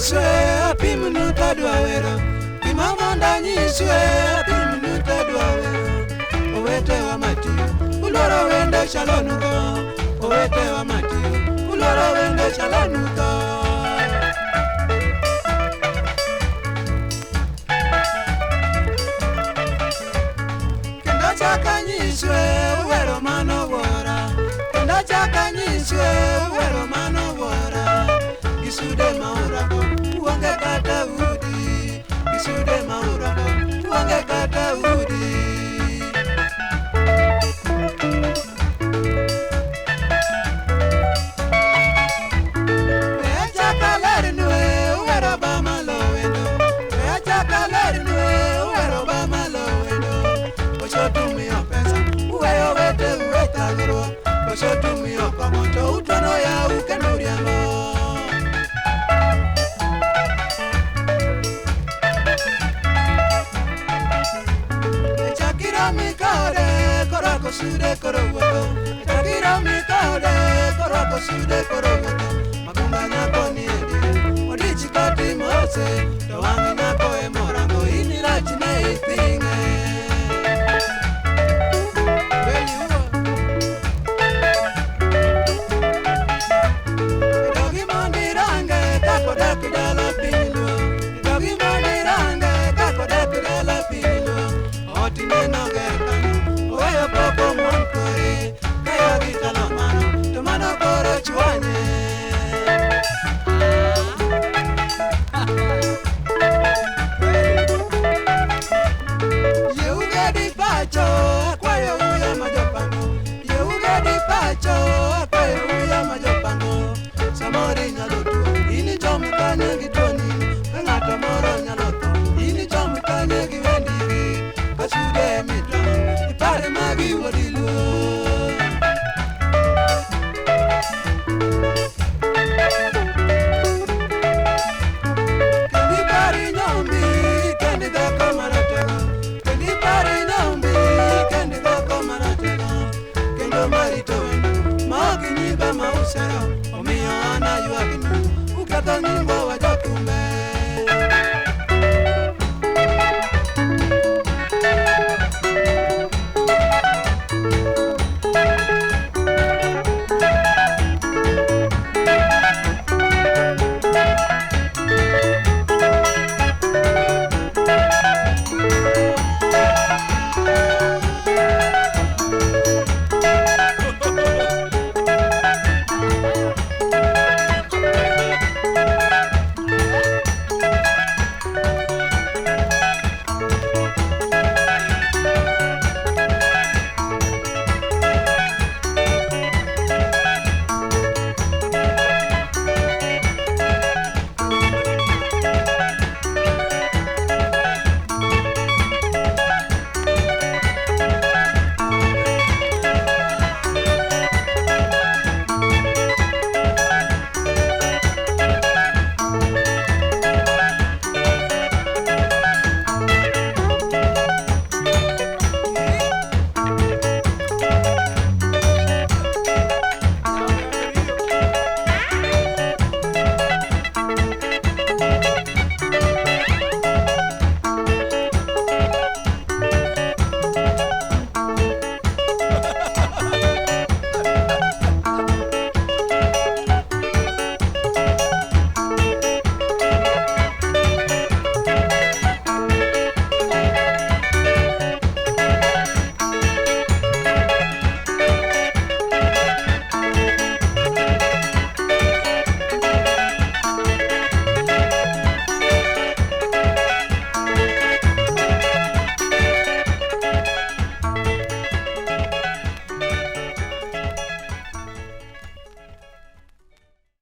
nyiswe apimnu tadwa wero, gima mondo anyiswe apimnu tadwa wero. Owetewa matiyo, uloro wende chalonu tho. Owetewa matiyo, uloro wende chalonu tho. Kendo achako anyiswe wero mano wuora, kendo achako anyiswe wero mano wuora. Gisude ma urwako, uonge kata udi. Gisude ma urwako, uonge kata udi. We achako alernu wero ba malowendo, we achako alernu wero ba malowendo. Oshotumiyo pesa, uweyo wete uwe thagruok. Oshotumiyo kong'o to utuono yau kendo uriambo. Chakira kode korwako sude koro wuotho. Chakira kode korwako sude koro wuotho. Magunga nyako ni e diere, odich katimose, to wang'e nyako emorango in irach ne ithing'e. Kweli huo. Dogi mondo irange kakodak dala piny luo. Dogi mondo irange kakodak dala piny luo. Ot ineno ger kanyo, oweyo pok omuon kore. Kayo gi talo mano, to mano koro chwanye. Yeugedi pacho, akwayo uya ma jopango. Yeugedi pacho, akwayo uya ma jopango. Samoro inyalo tuo, in ichom kanye gi tuoni. Ka ng'ato moro nyalo tho, in ichom kanye gi wendigi. Kasude mitwang'o, ipar magi wuod luo.